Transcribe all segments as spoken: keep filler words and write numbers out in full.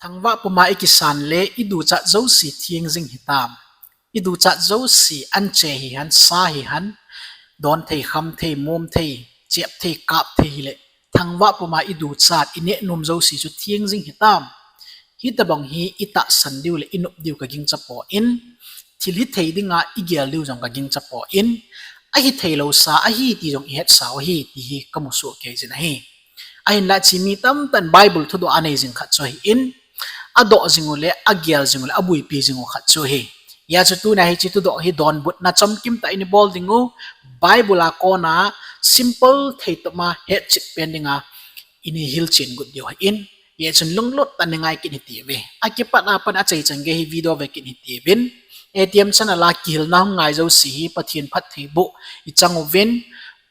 Thangvah puma ikisan le iduchat jouse theng jing hitam. Iduchat jouse anche hihen, sa hihen, don thei, kham thei, mom thei, chep thei, kap thei hile, thangvah puma iduchat, ineh nom jouse chu theng jing hitam. Hitobang hi itahsan diu le inop diu kagingcha poi. Thil hithei dinga igel diu jong kagingcha poi. Ahitheilou sa ahi ti jong ihetsau ahi ti hi kamusoh kei jin ahi. Ahinla hiche mi tamtah in Bible thudoh anei jing khat chu ahin, adoh jing u le agel jing u le abuipi jing u khat chu ahi. Hijeh chun tunia hiche thudoh hi donbutna chomkim tah in ibol dingu, Bible a kona simple thei toma hetchet pen dinga ini hilchen got diu ahin. Hijeh chun lunglut tah in neingai kit hitiuve. Akipatna pat achaichan gei hi video ve kit hitiuvin. ATM channel a kihilna hung ngai jouse hi Pathen phattheiboh ichang uvin.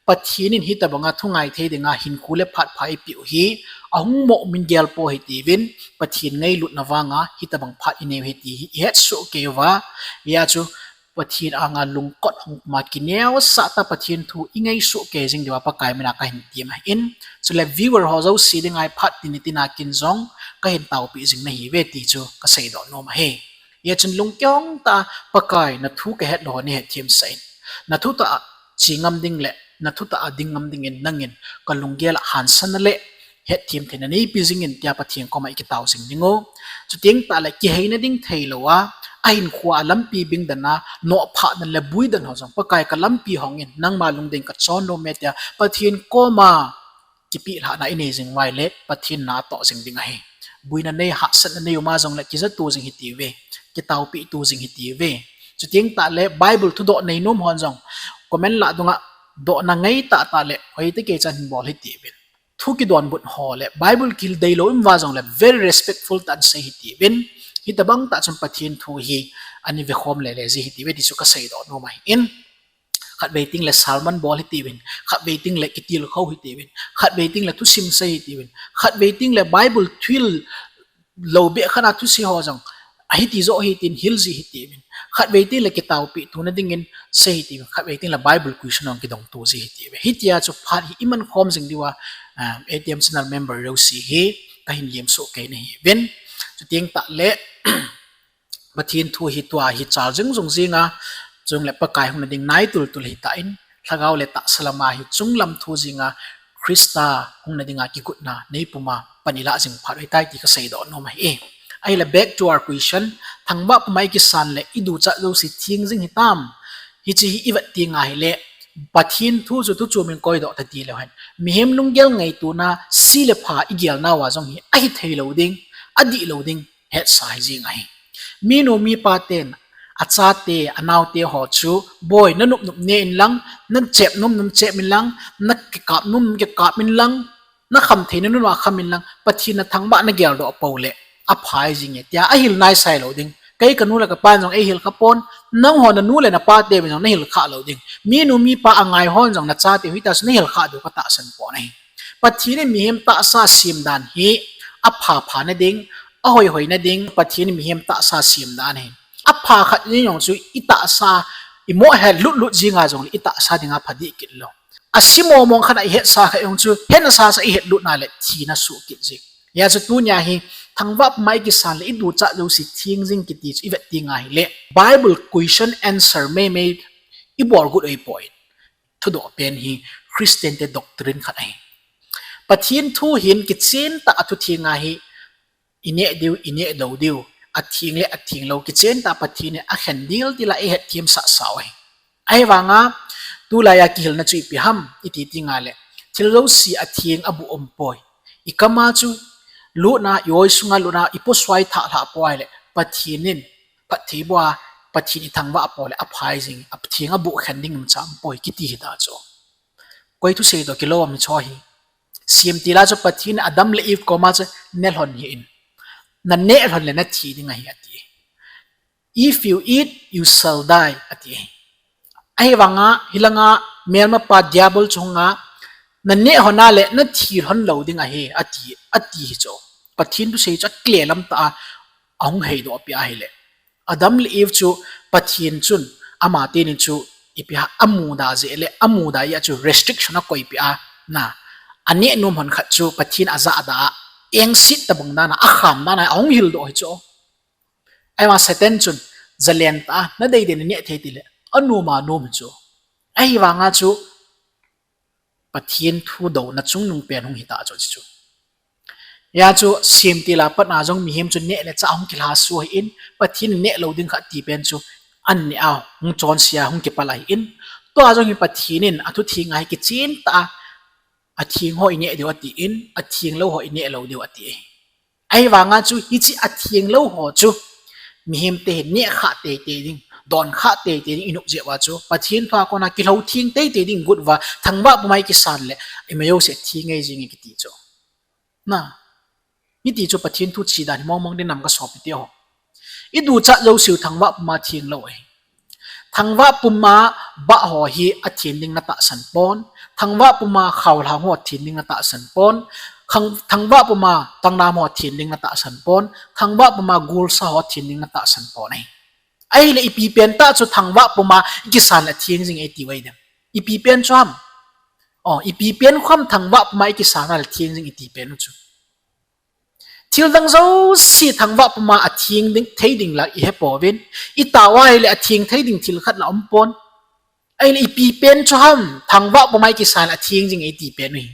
Pathen in hitobanga thu ngai thei dinga hinkho le phat pha eipeh u hi ahung mo umin gelpo hitiuvin, Pathen ngailutna vanga hitobang phat inei u ahi ti hi ihetsoh kei uva. Hijeh chun Pathen anga lungkot hung puma kineosah tah Pathen thu ingaisoh kei jing diuva Pakai mina kahin tem ahin. Chule viewer ho jouse dinga phat tin tin a kin jong kahin taopeh jing nahiuve ti chu kaseidoh nom ahi. Hijeh chun lungkihong tah a Pakai nathu kahet lou ho neihet themsah in. Nathutah a che ngam ding le nathutah a ding ngam dingin nangin kalunggel a hansanna le hetthem theina neipe jingin tia Pathen koma ikitao jing dingu. Chuteng tahle kiheina ding theilouva, ahinkhoa lampi bingdan a, nophahdan le buidan ho jong Pakai kalampi hongin, nangma lungdei in kachon nom e tia Pathen koma kipeh lhahna inei jing uva ahile Pathen natoh jing ding ahi. Buina nei, hahsatna nei uma jongle kijatu jing hitiuve, kitaopeh tu jing hitiuve. Chuteng tahle Bible thudoh nei nom hon jong comment lah dunga dohna ngai tahtah le hoitah kei chan hin bol hitiuvin. Thu kidonbut ho le Bible kihil deilou um uva jongle very respectful tah in sei hitiuvin. Hitobang tah chun Pathen thu hi ani vekhom lele ji hitiuve ti chu kaseidoh nom ahin. Khatvei tengle sermon bol hitiuvin, khatvei tengle kitilkhou hitiuvin, khatvei tengle thusim sei hitiuvin, khatvei tengle Bible thil lou beh khat a thusei ho jong ahiti joh ahi tin hilji hitiuvin, khatvei tengle kitaopeh tuna dingin sei hitiuvin, khatvei tengle Bible question jong kidongtu ji hitiuve. Hitia chu phat hi imankhom jing diuva, ATM channel member jouse hi kahin lemsoh kei nahiuvin. Chuteng tahle Pathen thu hi tua hi chal jing jong jinga, chule Pakai hungna ding nai tultul hitah in, lhagao le tahsa lama hi chunglam thu jinga, Christa hungna dinga kigotna neipuma pan ilah jing phat u ahitai ti kaseidoh nom ahi. Ahile back to our question, thangvah puma ikisan le iduchat jouse theng jing hitam. Hiche hi ivet tenga ahile, Pathen thu chu thuchom in koidoh ta tileu hen, mihem lunggel ngaitona se le pha igelnauva jong hi ahitheilou ding, adihlou ding hetsa hijeng ahi. Minu mipa ten achate, anaote ho chu, boi, nanop nop ne inlang, nachep nom nom chep inlang, nakikap nom nom kikap inlang, nakham theina nunga kham inlang, Pathen nathangvah nageldoh poule aphai jinge tia ahil naisailou ding. Kei kanu le kapan jong eihil khapon, nangho nanu le napateuvin jong nahil khah lou ding. Minu mipa angai hon jong nachateu hitia chu nahil khah diu katahsan pon ahi. Pathen in mihem tahsa semdan hi apha phana ding, ahoi hoina ding, Pathen in mihem tahsa semdan ahi. Apha khat jeng jong chu itahsa, imoh het lut lut jenga jongle itahsa dinga phadih kit lou. Ase mong mong khat a ihetsa khat jong chu hetna sasa ihet lutna le thina soh kit jeng. Hijeh chun tunia hi thangvah puma ikisan le iduchat jouse theng jing kiti chu ivet tenga ahile, Bible question answer meimei ibol got u ahipoi. Thudoh pen hi Christian te doctrine khat ahi. Pathen thu hin kichen tah a thu thenga hi ineh diu, ineh lou diu, atheng le atheng lou kichen tah a Pathen in akhen dildil a ihet themsah sau ahi. Ahivanga tulaiya kihilna chu ipi ham iti tenga le, thil jouse atheng aboh umpoi. Ikama chu lutna, ioi sunga lutna, iposuai thah lhah poi le Pathen in phattheiboh a, Pathen ithangvah poule aphai jing, atheng aboh khen ding imacha umpoi kiti hita chu. Koi thusei toh kilom hicheho hi. Semtil a chu Pathen in Adam le Eve koma chu nelhon hih in, naneh lhon le nathi ding ahi ati. If you eat, you shall die ati. Ahivanga hilanga melmapa Diabol chunga naneh lhon a le nathi lhon lou ding ahi ati, ati hichu. Pathen thusei chu aclear lam tah a ahung heidoh peh ahile, Adam le Eve chu Pathen chun ama teni chu ipi ham amuda jeh le amuda jeh a chu restriction akoipeh a, na, aneh nom lhon khat chu Pathen ajahda a engset tabang dan a, akham dan a ahung hildoh hi chu. Ahivang Satan chun, jalen tah a, nadei dei naneh thei tile, anom a nom hi chu. Ahivanga chu, Pathen thu douna chungnung pen hung hita chu chu. Hia chu semtil a pat a jong mihem chu neh le chah hung kilhaso ahin, Pathen in nehlou ding khat ti pen chu an neh a hung chonse a hung kipal ahin. Tua jong hi Pathen in athutheng a hi kichen tah a, atheng ho ineh diu atin, atheng lou ho ineh lou diu ati. Ahivanga chu hiche atheng lou ho chu mihem te hin neh khah teitei ding, don khah teitei ding inop jeh uva chu Pathen thu a kona kilhou theng teitei ding got uva thangvah puma ikisan le ima jouse atheng ngai jing e kiti chu. Na, hiti chu Pathen thu che dan hi mong mong ding nam kasopite ho. Iduchat jouseu thangvah puma theng lou ahi. Thangvah puma bah ho hi athen ding natahsan pon. Thangvah puma khaolhang ho athen ding natahsan pon. Khang-, thangvah puma tangdam ho athen ding natahsan pon. Thangvah puma gulsa ho athen ding natahsan pon ahi. Ahile ipi pen tah chu thangvah puma ikisan le atheng jing e iti uva idem? Ipi pen chu ham? O, ipi pen kham thangvah puma ikisan le atheng jing iti pen u chu? Thil dang jouse thangvah puma atheng ding, thei ding lah ihepouvin. Itao a ahile atheng thei ding thil khat lah umpon. Ahile ipi pen chu ham thangvah puma ikisan le atheng jing e iti pen u hi?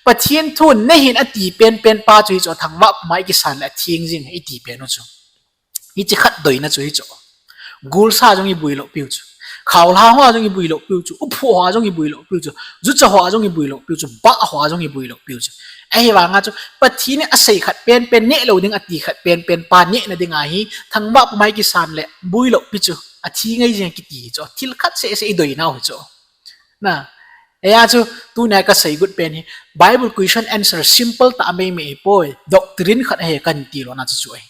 Pathen thun nahin ati pen pen pa chu hichu thangvah puma ikisan le atheng jing e iti pen u chu. Hiche khat doina chu hichu. Gulsa jong ibuilou piu chu. Khaolhang ho jong ibuilou piu chu. Uphuh ho jong ibuilou piu chu. Jucha ho jong ibuilou piu chu. Bah ho jong ibuilou piu chu. Ahivanga chu Pathen in asei khat pen pen, nehlou ding ati khat pen pen pa nehna dinga hi thangvah puma ikisan le builou pi chu, atheng ngai jing kiti chu. Thil khat seh seh idoinau hi chu. Na, hia chu tunia kasei got pen hi Bible question answer simple tah a meimei ahipoi, doctrine khat ahi kahin tilona chu chu ahi.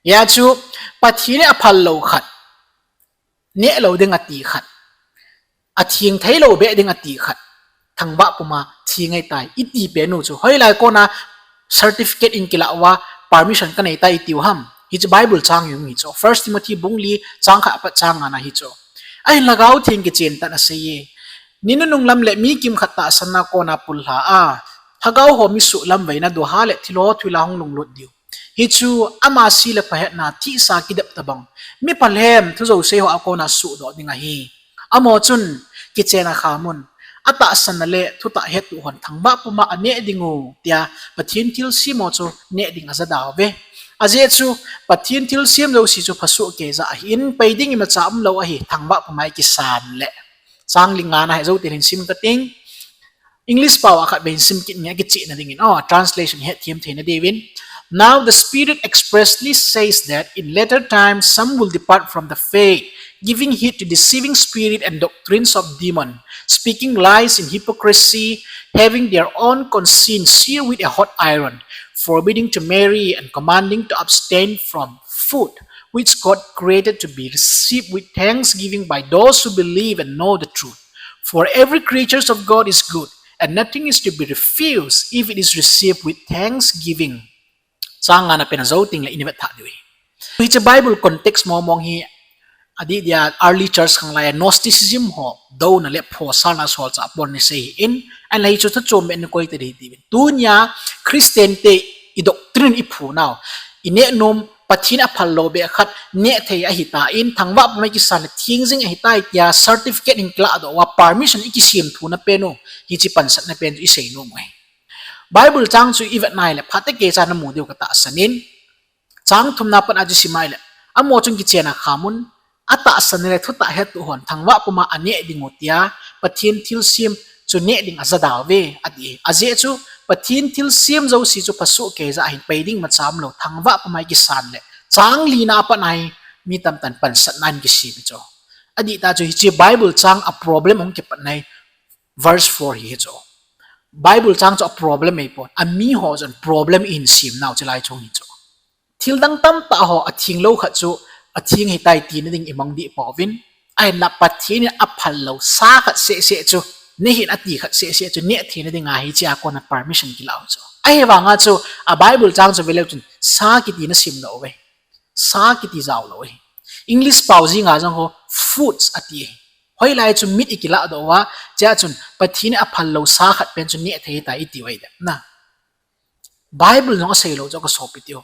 Hia chu Pathen in aphal lou khat, nehlou ding ati khat, atheng theilou beh ding ati khat, thangvah puma theng ngai tai iti pen u chu hoilai kona certificate in kilah uva permission kanei tai itiu ham? Hichu Bible chang jong hi chu, First Timothy bung li chang khat apat chang nga na hi chu. Ahin Lhagao Theng kichen tah in asei e. Ni nunung lam le mi kimkhat tahsanna kona pullha a, lhagao ho mi suhlamvaina duha le thilho thuila hung lunglut diu. Hichu ama se le pha hetna thihsa kidep tobang, mi phalhem thu jouse ho a kona suhdoh ding ahi. Amaho chun kichen a khamun, atahsanna le thutah hettoh hon thangvah puma aneh dingu tia Pathen thilsem ho chu neh ding ajadauve. Ajeh chu Pathen thilsem jouse chu phasoh keija ahin, pei ding imacha umlou ahi, thangvah puma ikisan le. Chang li nga na hi jou tin hin sim kating. English pao a khat vei hin sim kit inge, akichehna dingin, o, translation hetthem theina diuvin. Now the Spirit expressly says that in later times some will depart from the faith, giving heed to deceiving spirit and doctrines of demon, speaking lies in hypocrisy, having their own conscience seared with a hot iron, forbidding to marry and commanding to abstain from food which God created to be received with thanksgiving by those who believe and know the truth. For every creature of God is good, and nothing is to be refused if it is received with thanksgiving. Chang nga na pen a jou ting le ina vet thah diu hi. Hiche Bible context mong mong hi adih dia early church khanglai a Gnosticism ho douna le phosalna solchah pon in asei ahin, ahinla hichu thachom beh in koi tading tiuvin. Tunia Christian te i doctrine i phunau, i neh nom, Pathen aphal lou beh khat neh thei ahitan, thangvah puma ikisan le theng jing ahitai tia certificate in kiladoh uva permission i kisem thuna pen u, hiche pansatna pen chu i sei nom u ahi. Bible chang chu i vet nai le phatecha namu diu katahsan in, chang thumna pat a chu sim nai le, amaho chun kichen a khamun, atahsanna le thutah hettoh hon thangvah puma aneh dingu tia Pathen thilsem chu neh ding ajadauve ati. Ajeh chu Pathen thilsem jouse chu phasoh keija ahin, pei ding imacha umlou, thangvah puma ikisan le. Chang lina a pat a hi mi tamtah in pansatna in kisem hi chu. Adih tah chu hiche Bible chang a problem hung kipatna hi verse four hi hi chu. Bible chang chu a problem ahipon, amiho chun problem in sem nau chu lai chung hi chu. Thil dang tamtah ho atheng lou khat chu atheng ahitai tina ding i mang deh pouvin, ahinla Pathen in aphal lou sa khat seh seh chu nei hih in ati khat seh seh chu neh theina dinga hiche a kona permission kilah u chu. Ahivanga chu a Bible chang chu veleu chun sa kiti nasim lou uve. Sa kiti jao lou uve. English pao jinga jong ho foods ati ahi. Hoilai chu meat i kilahdoh uva, chea chun Pathen in aphal lou sa khat pen chu neh thei tai iti uve de. Na. Bible jong asei lou chu ka sopite ho.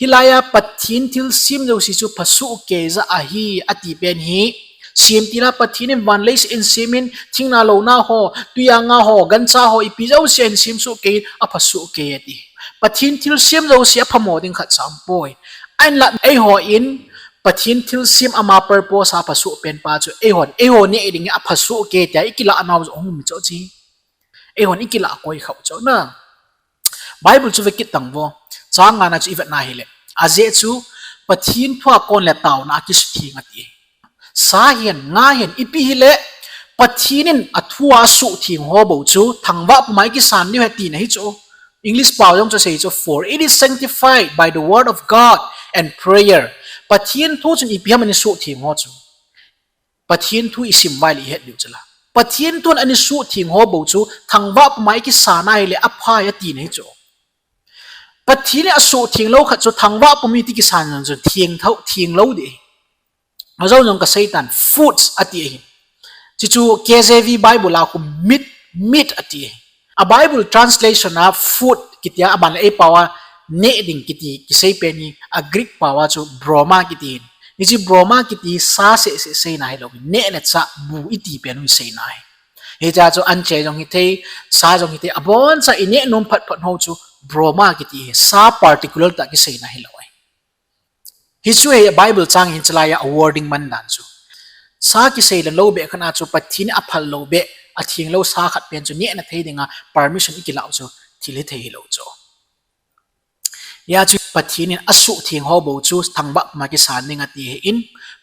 Hilai a Pathen thilsem jouse chu phasoh kei ja ahi ati pen hi. Semtil a Pathen in van leiset in sem in, thingna louna ho, tui a nga ho, gancha ho, ipi jouse ahin sem soh kei in, aphasoh kei ati. Pathen thilsem jouse aphamo ding khatcha aumpoi. Ahinla eiho in Pathen thilsem ama purpose a phasoh pen pa chu eihon, eiho neh ding a aphasoh kei tia ikilah nau jong um chu chi. Eihon ikilah koi khau chu na. Bible chu ve kit tang vo. Chang nga na chu ivet na hile, ajeh chu Pathen thu a kon le taona a kisutheng ati. Sa hen, nga hen, ipi hile, Pathen in athu a suhtheng ho bou chu thangvah puma ikisan diu ahi tina hi chu. English pao jong chu asei chu, "For it is sanctified by the word of God and prayer." Pathen thu chun ipi ham ana suhtheng ho chu. Pathen thu isim vai le ihet diu chu la. Pathen thun ana suhtheng ho bou chu thangvah puma ikisan a hile aphai atina hi chu. Pathen in asuhtheng lou khat chu thangvah pum iti kisan jong chu theng thou, theng lou ding. Ajou jong ka seitan, foods ati ahi. Chuchu K J V Bible a khu meat, meat ati ahi. A Bible translation a food kitia aban le eipao a neh ding kiti kisei pen hi, a Greek pao a chu broma kiti hin. Hiche broma kiti sa seh seh seina hilou, neh le chah bu iti pen u seina ahi. Hichea chu anche jong hithei, sa jong hithei, aboncha ineh nom phat phat ho chu broma kiti hi, sa particular tah kiseina hilou ahi. Hichu hi Bible chang hin chalai a wording man dan chu. Sa kisei le lou beh khat a chu Pathen in aphal lou beh, atheng lou sa khat pen chu nehna thei dinga permission ikilah u chu thil hithei hilou chu. Hia chu Pathen in asuhtheng ho bou chu thangvah puma kisan ding ati ahin,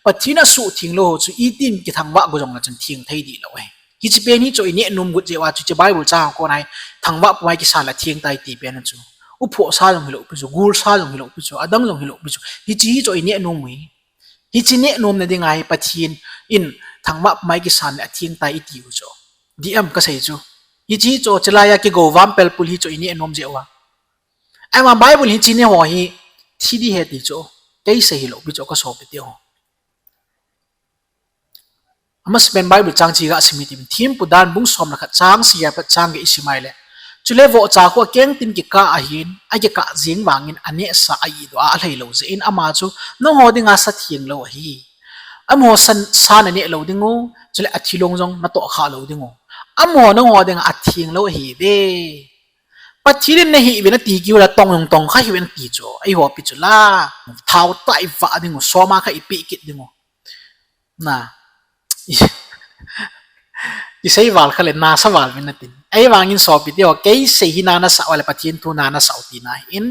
Pathen in asuhtheng lou ho chu itin kithangvah gu jongle chun theng thei dih lou ahi. Hiche pen hi chu ineh nom got jeh uva chu hiche Bible chang a kon a hi thangvah puma kisan le theng tai ti pen chu. Uphoh sa jong hilou pi chu, gul sa jong hilou pi chu, adang jong hilou pi chu. Hiche hi chu ineh nom u hi. Hiche neh nomna dinga hi Pathen in thangvah puma kisan le atheng tai itiu chu. Dih em kasei chu. Hiche hi chu chalai a kigou vampel pul hi chu ineh nom jeh uva. Ahivang Bible hiche neh ho hi thi ding ahi ti chu. Kei sei hilou pi chu ka sopite ho. Amasapen Bible chang chu ga sim hitin, Thempu Dan bung som le khat chang sia pat chang get isim a hile. Chule vohcha khu akeng tin kikah ahin, akikah jeng vangin anehsa a-ihdoh a alhai lou jeh in ama chu nangho dinga sa theng lou ahi. Amaho sa naneh lou ding u, chule athi long jong natoh kha lou ding u. Amaho nangho dinga atheng lou ahiuve. Pathen in nahih uvin ati kit ula tong jong tong kha hih uvin ati chu. Eiho pi chu la. Thao tah ivah ding u, som a kha ipeh kit ding u. Na. Kisei val kha le nasa val uvin atin. Ahivangin sopite ho, kei sei hi na nasah u le Pathen thu na nasah u tina ahin.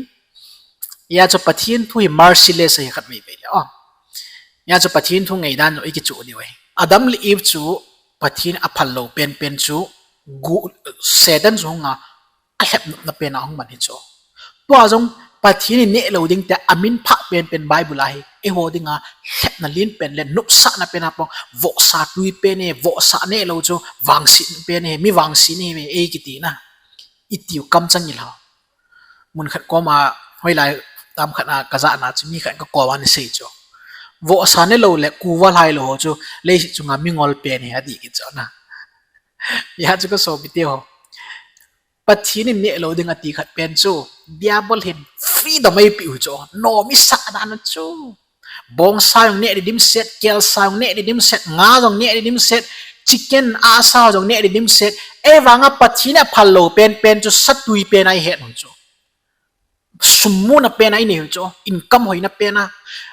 Hia chu Pathen thu hi merciless ahi khatvei vei le. Hia chu Pathen thu ngaidan jong ikichoh diu ahi. Adam le Eve chu Pathen aphal lou penpen chu Satan chu hunga alhep nopna pen a hung man hi chu. Tua jong Pathen in neh lou ding tia amin phah penpen Bible a hi eiho dinga lhepna lenpen le nopsahna pen a pang, vohsa tui pen e, vohsa neh lou chu vangset pen e, mi vangset ihiuve ei kitina. Itiu kamchang ilha. Mun khat koma, hoilai tam khat a kajahna chu mi khat in kakoma ana sei chu. Vohsa nelou le kuva lhailou ho chu leiset chunga mingol pen e ati kit chu na. Hia chu ka sopite ho. Pathen in neh lou ding ati khat pen chu, Diabol hin freedom eipeh u chu, nom isah dan u chu. Bongsa jong neh ding dimset, kelsa jong neh ding dimset, nga jong neh ding dimset, chicken, ahsa jong neh ding dimset. Ahivanga Pathen in aphal lou penpen chu satui pen a ihet u chu. Sum muna pen a inei u chu, income hoina pen a.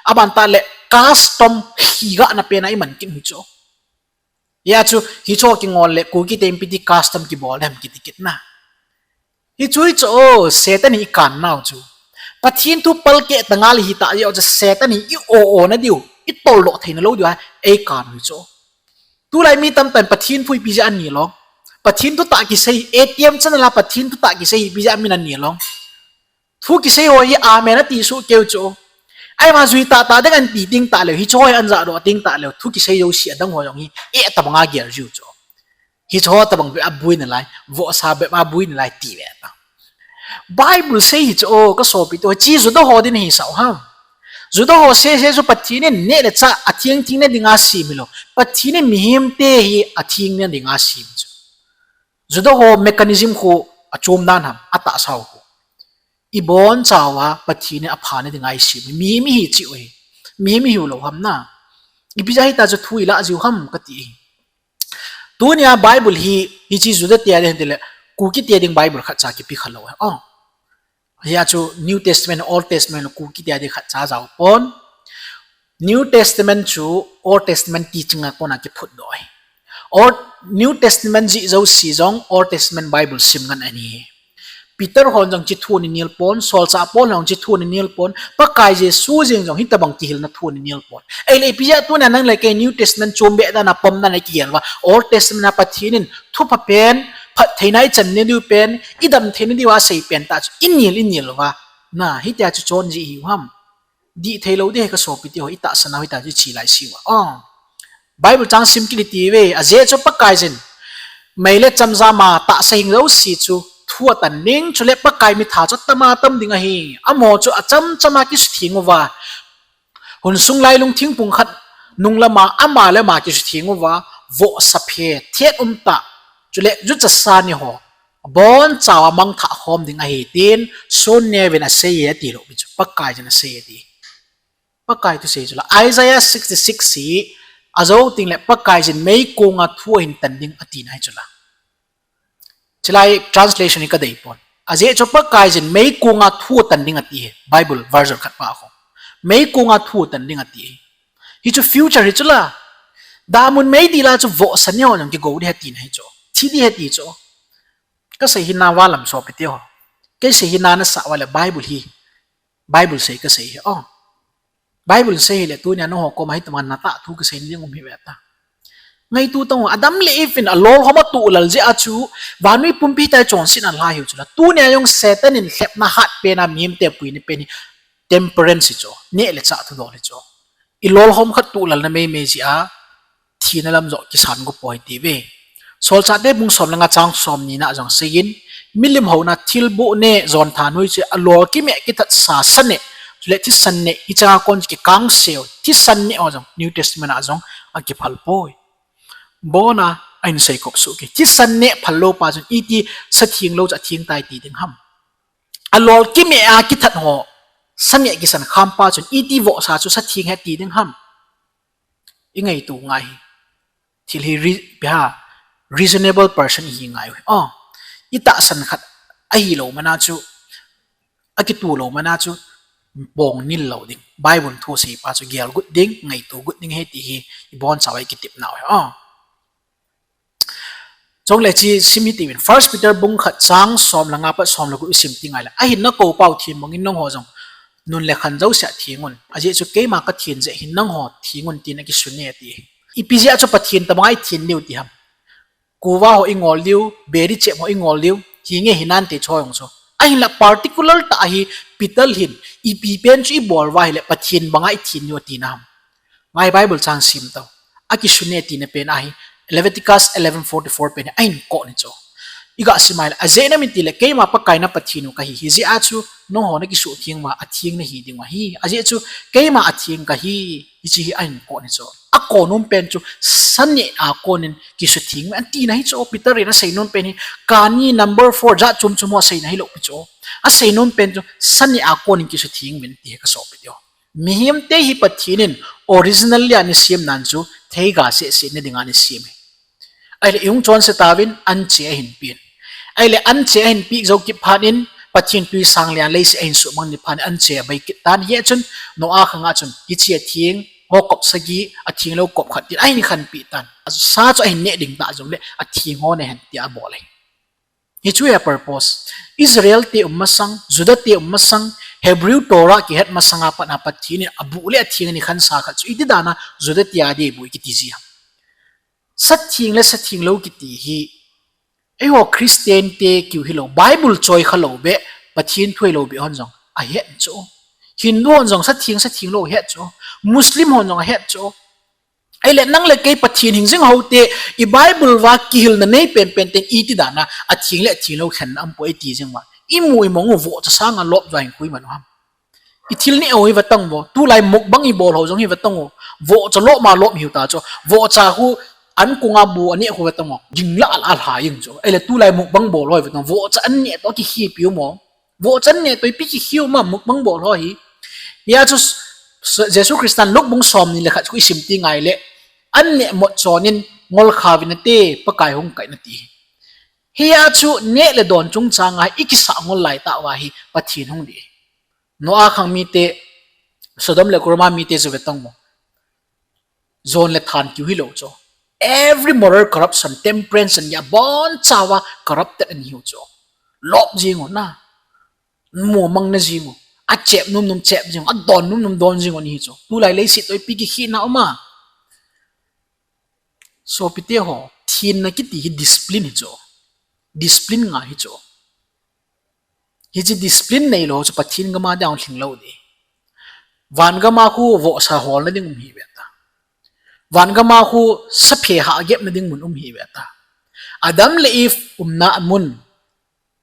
Aban tah le custom higahna pen a iman kit u chu. Hia chu, hicheho kingol le Kukite in ipi ti custom kibol dem kiti kit na. Hichu hi chu, Satan hi ikan nau chu. Pathen thu palkeh tanga le hitah jeh u chu Satan hi i-o-o na diu, itoldoh theina lou diu a eikan u hi chu. Tulai mi tamtah in Pathen thu ipi jeh a ani long. Pathen thutah kisei, A T M channel a Pathen thutah kisei ipi jeh a min ani long. Thu kisei ho hi amen ati soh keu chu. Ahivang jui tahtah ding ahin ti teng tahleu, hicheho hi ahin jahdoh teng tahleu, thu kisei jouse adang ho jong hi, eh, tabanga gel jiu chu. Hicheho tabang bep a boi nalai, vohsa bep a boi nalai ti ve ta. Bible sei hi chu, ka sopite ho, hiche Juda ho din ahisah u ham. Juda ho sese chu Pathen in neh le chah atheng thengna dinga sem hilou. Pathen in mihemte hi athengna dinga sem chu. Juda ho mechanism khu achom dan ham, atahsa u khu. Ibonchauva Pathen in apha na dinga eisem. Mihem ihi cheh u hi. Mihem ihiu lou ham na. Ipi jeh a hitia chu thu ilah jiu ham kati hi. Tunia Bible hi, hiche Juda te a ding tile, Kuki te a ding Bible khatcha kipe khalou hi. Oh. Hia chu New Testament, Old Testament, Kuki te a ding khatcha jao pon. New Testament chu Old Testament teaching a kona kiphutdoh ahi. Old, New Testament jih jouse jong Old Testament Bible sim ngen ahi. Peter hon jong hiche thu ana nel pon, solchah Paul hon jong hiche thu ana nel pon, Pakai Jesu jeng jong hitobang kihilna thu ana nel pon. Ahile ipi jeh a tunia nang le kei New Testament chombeh dan a pom dan a kigel uva, Old Testament a Pathen in thupha pen, phattheina ichan na diu pen, idam theina diuva asei pen tah chu inel, inel uva. Na, hitia chu chon jeh ihiu ham. Dih theilou ding hi kasopite ho, itahsan nau hitia chu iche lai seuva. Oh. Bible chang sim kit iti uve, ajeh chu Pakaiyin mei le chemjam a tahsa hing jouse chu thu atan ding, chule Pakai mitha chu atama tam ding ahi. Amaho chu achamcham a kisutheng uva, hun sung lailung thingphung khat nung lama ama le ama kisutheng uva, vohsa phe, thet umtah, chule juchasa ni ho abonchauva mangthah khom ding ahi tin Son Neo vin asei e atilou pi chu, Pakaiyin asei e ati. Pakai thusei chu la Isaiah sixty-six hi ajou tengle Pakaiyin meikonga thu ahin tan ding atina hi chu la. Chulai translation hi kadei pon. Ajeh chu Pakaiyin meikonga thu atan ding ati hi, Bible version khat pa khu. Meikonga thu atan ding ati hi. Hichu future hi chu la. Damun meidil a chu vohsa neo jong kigou ding ahi tina hi chu. Thi ding ahi ti chu. Kasei hi na val am sopite ho. Kasei hi na nasah uva le Bible hi. Bible sei kasei hi. Oh. Bible sei hile tunia nangho koma hitobang natah thu kasei na ding um hih uve ta. Ngaito tang u, Adam le Eve in alolhom atoh lal jeh a chu vannoi pumpi tai chonsetna alha hiu chu la. Tunia jong Satan in lhepna hat pen a mihemte puina pen hi temperance hi chu, neh le chah thudol hi chu. Ilolhom khat toh lalna meimei jeh a thina lam joh kisan go poi ti uve. Solchahte bung som le nga chang somni na jong aseiyin, milim houna thilboh neh, jon thanhoi chu alol kimeh kithatsa sa neh, chule thisan neh, hichea kon chu kikangseu, thisan neh ho jong New Testament a jong akiphal poi. Abona ahin seikop soh kei. Thisan neh phal lou pa chun iti sa thenglou chu atheng tai ti ding ham. Alol kimeh a kithat ho, sa neh kisan kham pa chun iti vohsa chu sa theng ahi ti ding ham. Ingaito ngai hi. Thil hi re-, ipi ham, reasonable person ihi ngai u hi. Oh, itahsan khat ahilou mana chu, akitoh lou mana chu, pongnil lou ding. Bible thusei pa chu gelgut ding, ngaito gut ding ahi ti hi, ibonchauva ikitepnau hi. Oh. Chule hiche sim hitiuvin, First Peter bung khat chang som le nga pat som le gup isim ti ngai le. Ahin nakou pau theng bangin nangho jong nun le khan jousea thengun. Ajeh chu keima kathen jeh hin nangho thengun tin akisune ati. Ipi jeh a chu Pathen tobanga ithen diu ti ham. Kuva ho ingol diu, beri chep ho ingol diu, hinge hinante chu jong chu. Ahinla particular tah a hi Peter hin, ipi pen chu ibol uva ahile Pathen banga ithen diu atina ham. Ngai Bible chang sim tau. Akisune tina pen ahi, Leviticus eleven forty-four pen hi ahin kot ni chu. Iga sim ahile, ajeh inem itile keima Pakai na Pathen u kahi, hijeh a chu nangho nakisutheng uva atheng nahi dingu ahi. Ajeh chu keima atheng kahi, hiche hi ahin kot ni chu. Akot nom pen chu sa neh a konin kisutheng uvin atina hi chu, Peter in asei nom pen hi, kani number four jat chom chom ho aseina hilou pi chu. Asei nom pen chu sa neh a konin kisutheng uvin ti hi kasopite ho. Mihemte hi Pathen in originally ana semnan chu theiga sehseh na dinga ana sem ahi. Ahile ihung chonse tauvin anche ahin pen. Ahile anche ahin peh jou kit phat in Pathen twi sang le leiset ahin suhmang ni phat in anche abei kit tan, hia chun Noah khanga chun hiche atheng ho kop sagi, athenglou kop khat tin ahin khanpeh tan. Sa chu ahin neh ding tah jongle atheng ho nahen tia abol ahi. Hichu hi a purpose. Israel te um masang, Juda te um masang, Hebrew Torah kihet masanga pat a Pathen in abuh le atheng ana khansa khat chu iti dan a Juda te a ding buh kiti ji ham. Sa theng le sa thenglou kiti hi, eiho Christian te kiu hilou, Bible choi khalou beh, Pathen thu hilou beh hon jong ahet chu. Hindu hon jong sa theng sa thenglou ahet chu. Muslim hon jong ahet chu. Ahile nang le kei Pathen hing jing houte, i Bible uva kihilna nei penpen ten iti dan a atheng le athenglou khenna aumpoi iti jing uva, imu imong u vohcha sanga lop jua hin koiman u ham. Ithil neh u hi vetang uvo, tulai mukbang ibol ho jong hi vetang u, vohcha lop ma lop hiu ta chu, vohcha khu ankunga bu aneh khu vetang u, ging lah a alha jing chu. Ahile tulai mukbang bol ho hi vetang u, vohcha anneh toh akikhipi u mo. Vohcha neh toh ipi kikhi um a, mukbang bol ho hi. Hia chu s-, s-, Jesu Christan Luke bung somni le khat chu isim ti ngai le, an neh mot chonin ngol kha uvin nate, Pakai hung kai in ati. Hia chu neh le don chungchang a i kisah ngol lai tah uva hi Pathen hung dih. Noah khang mite, Sodom le Gomorrah mite chu ve tang mo. Jon le than kiu hilou chu. Every moral corruption, temperance and ya boncha uva corrupted ahiu chu. Lop jing u na. Mu mang na jing u. Achep num num chep jing u. Adon num num don jing u ahi chu. Tulai leiset toh ipi kikhi na um a. Sopite ho, thenna kiti hi discipline hi chu. Discipline ngai hi chu. Hiche discipline neilou chu Pathen gam a dia hung lhing lou ding. Van gam a khu vohsa holna ding um hi ve ta. Van gam a khu saphe hahgepna ding mun um hi ve ta. Adam le Eve umna mun.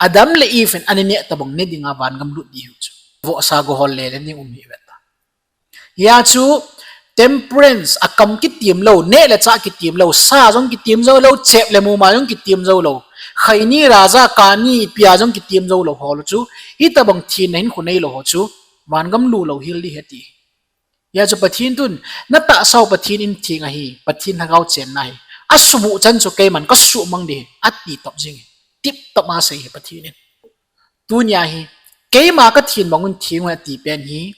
Adam le Eve in ana neh tobang ne dinga van gam lut ding hiu chu. Vohsa go hol le le ding um hi ve ta. Hia chu temperance, akam kitem lou, neh le chah kitem lou, sa jong kitem jou lou, chep le muma jong kitem jou lou. Khaini, raja, kani, pia jong kitem jou lou ho chu, hitobang thenna hinkho neilou ho chu, van gam lut lou hel ding ahi ati. Hia chu Pathen tun, natahsa u Pathen in theng ahi, Pathen lhagao chenna ahi. Asuhmang chan chu keiman kasuhmang ding ahi, ati top jing ahi. Tip top a sei ahi Pathen in. Tunia hi, keima kathen bang un theng un ati pen hi,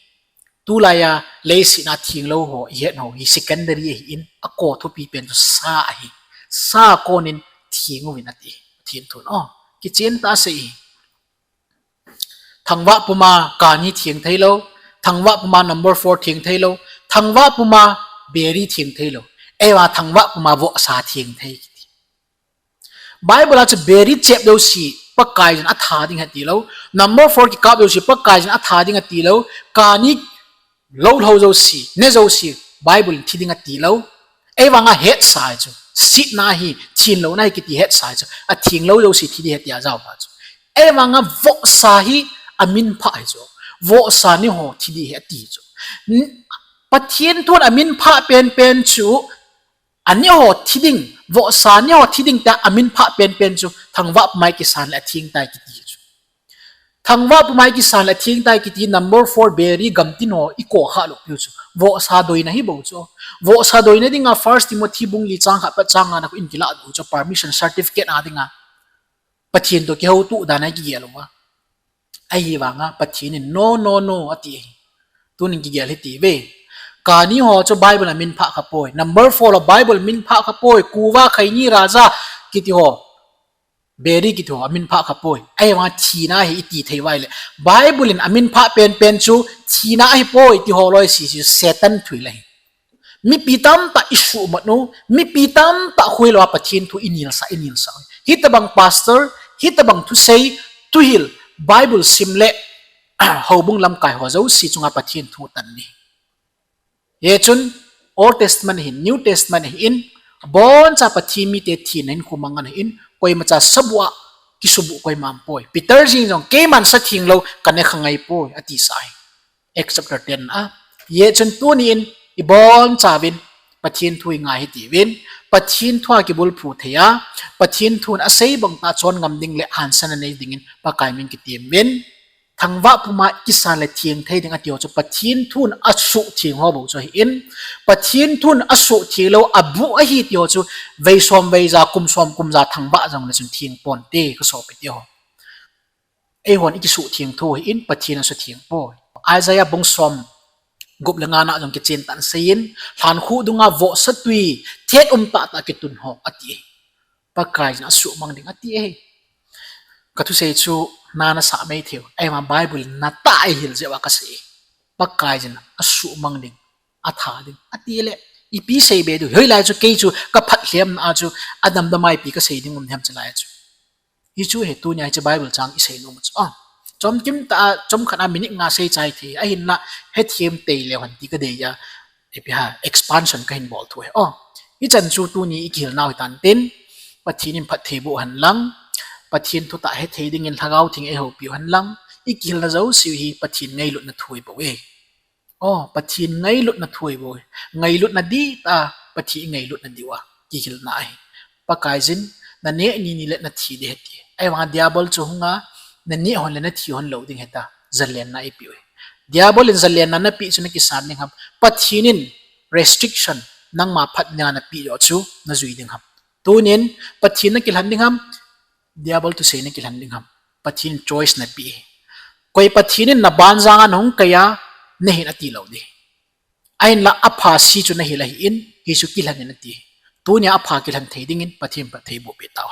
tulai a leiset a thenglou ho ihet u hi secondary ahin, akoi thupi pen chu sa ahi. Sa konin theng uvin ati. Pathen thun o, kichen tah a sei ahi. Thangvah puma kani theng theilou, thangvah puma number four theng theilou, thangvah puma beri theng theilou. Eiva thangvah puma vohsa theng thei kiti. Bible a chu beri chep jouse Pakaiyin atha ding ahi tilou. Number four kikap jouse Pakaiyin atha ding ahi tilou. Kani lou lou jouse, ne jouse, Bible in thi ding ahi tilou. Eivang a hetsa chu, setna hi, thenlouna hi kiti hetsa chu, atheng lou jouse thi ding ahi tia jao pa chu. Eivang a vohsa hi, amin pha ahi chu. Vohsa ni ho thi ding ahi ati chu. N-, Pathen thun amin pha penpen chu, ani ho thi ding, vohsa ni ho thi ding tia amin pha penpen chu, thangvah puma kisan le atheng tai kiti chu. Thangvah puma kisan le atheng tai kiti number four beri gamtin ho iko kha lou piu chu. Vohsa doina hi bou chu. Vohsa doina dinga First Timothy bung li chang khat pat chang nga na khu in kilah doh chu permission certificate a dinga. Pathen toh kihoutoh dan a kigel uva. Ahivanga Pathen in no, no, no ati ahi. Tunin kigel hiti ve. Kani ho chu Bible amin pha kha poi. Number four ho Bible min pha kha poi. Kuva, khaini, raja kiti ho. Beri kiti ho, amin pha kha poi. Ahivanga thina ahi iti thei uva ahile. Bible in amin pha penpen chu thina ahi poi ti ho loi sese Satan thu ahi. Mipi tamtah isuhmat u, mipi tamtah khoilou a Pathen thu inilsa, inilsa. Hitobang pastor, hitobang thusei, thuhil, Bible sim le, houbung lamkai ho jouse chunga Pathen thu tan ahi. Hichun Old Testament ahin, New Testament ahin, aboncha Pathen mite thina hinkho mang ana hin, koimacha sabuh a kisubuh koima aumpoi. Peter jeng jong keiman sa thenglou, kana khangai poi, atisa ahi. Acts chapter ten a. Hichun tunin, ibonchauvin, Pathen thu ingai hitiuvin, Pathen thu a kibulphu thei a, Pathen thun asei bang tah chon ngam ding le hansan anei dingin, Pakai min kitem uvin, thangvah puma kisan le theng thei ding ati ho chu Pathen thun asuhtheng ho bou chu ahin, Pathen thun asuhtheng lou abuh ahi ti ho chu vei som vei ja, kum som kum ja thangvah jongle chun theng ponte kasopite ho. Eihon ikisuhtheng thou ahin Pathen asuhtheng poi. Isaiah bung som gup le nga na jong kichen tah in aseiyin, lhankhuh dunga vohsa tui thet um tahtah kitun ho ati ahi. Pakaiyin asuhmang ding ati ahi. Kathusei chu na nasah mai theiu. Eima Bible in natah a eihil jeh uva kasei. Pakaiyin asuhmang ding, atha ding atile, ipi seibe diu. Hoilai chu kei chu kaphat lhemna a chu adamdam a ipi kasei ding um dem chulai chu. Hichu hi tunia hiche Bible chang isei nom chu. A, chomkim tah a, chomkhat a minute nga sei chai thei. Ahinla hethem teileu hen ti kadei a, ipi ham, expansion kahin bol thu ahi. O, hichan chu tuni ikihilnau hitan tin, Pathen in phatthei boh hen lang, Pathen thutah hethei dingin Lhagao Theng in eihoupiu hen lang, ikihilna jouse hi Pathen ngailutna thu ahibouve. O, Pathen ngailutna thu ahibouve. Ngailutna dihtah a, Pathen ingailutna diu a kihilna ahi. Pakaiyin, naneh ni ni le nathi ding ahi ati. Ahivanga Diabol chu hunga, Naneh hon le nathi hon lou ding hita, zalenna eipeh u hi. Diabol in zalenna napeh chu nakisan ding ham? Pathen in restriction, nangma phat dinga napeh joh chu najui ding ham? Tunin Pathen nakilhen ding ham, Diabol thusei nakilhen ding ham? Pathen choice napeh hi. Koi Pathen in nabanjanga nahung kai a, nahin ati lou ding. Ahinla apha se chu nahil ahin, hichu kilhen in ati. Tunia apha kilhen thei dingin Pathen phatthei boh peh tau.